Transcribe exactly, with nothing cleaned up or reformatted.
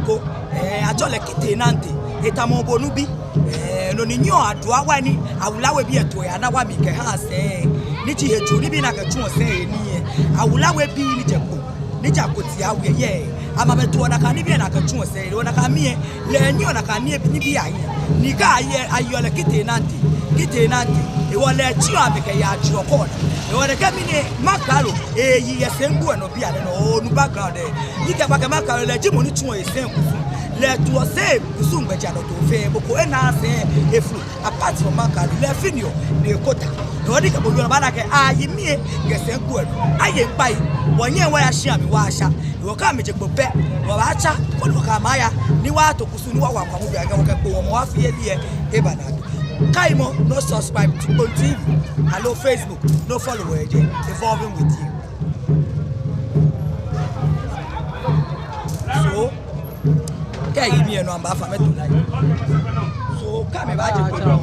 ko, eh, atsɛɔ lɛ Kite Nante, etamɔ obonu bi, eh, no ni nyiɛɔ Aduawa ni awula we bii etoɔ yɛ Anawa mli kɛhaa sɛi, ni ji hejuu nibii ni akɛtsuɔ sɛi he nii lɛ, awula we bii ni jɛ Kpo, ni jɛ Akotia We lɛ, amɛ amɛtoɔ nakai nibii ni akɛtsuɔ sɛi, hewɔ nakai mi lɛ, lɛ enyiɛɔ nakai nibii ahiɛ, ni kɛ ayi, ayiɔ lɛ Kite Nante, Kite Nante, hewɔ lɛ etsiɔ amɛ kɛyaa Ajuɔkɔ naa, hewɔ lɛ kɛ mi nɛɛ, Maklalo, eyi yɛ sɛi ŋgbe nɔ bianɛ nɔŋŋ, onu background lɛ. Ni kɛ ba kɛ Maklalo lɛ ji mɔ ni tsuɔ esɛi kusum. Lɛ etoɔ sɛi kusum gbɛjianɔtoo fɛɛ, mɔ ko enaaa sɛi efolo. Apart from Maklalo lɛ, Finio ni ekota. Hewɔ ni kɛ bo yɔɔ lɛ baana akɛ ayi mi lɛ yɛ sɛi ŋgbe nɔ. Aye ŋkpai. Wɔnyɛŋ wɔya shia mli wɔyasha. Hewɔ kɛ amɛje Kpo pɛ, wɔbaatsa. Koni wɔkɛ amɛ aya. Ni wɔto kusum ni wɔwa kpaŋmɔ bianɛ kɛ wɔkɛ Kpo wɔmɔ wɔfee lɛ, eba naa. Kaimɔ, no subscribe to Kpone T V, aloo Facebook, no follow wɔ jɛi, evolving with you. So, kɛ eyi mi lɛ no amɛbaafa amɛto line. So, kɛ amɛbaaje Kpo,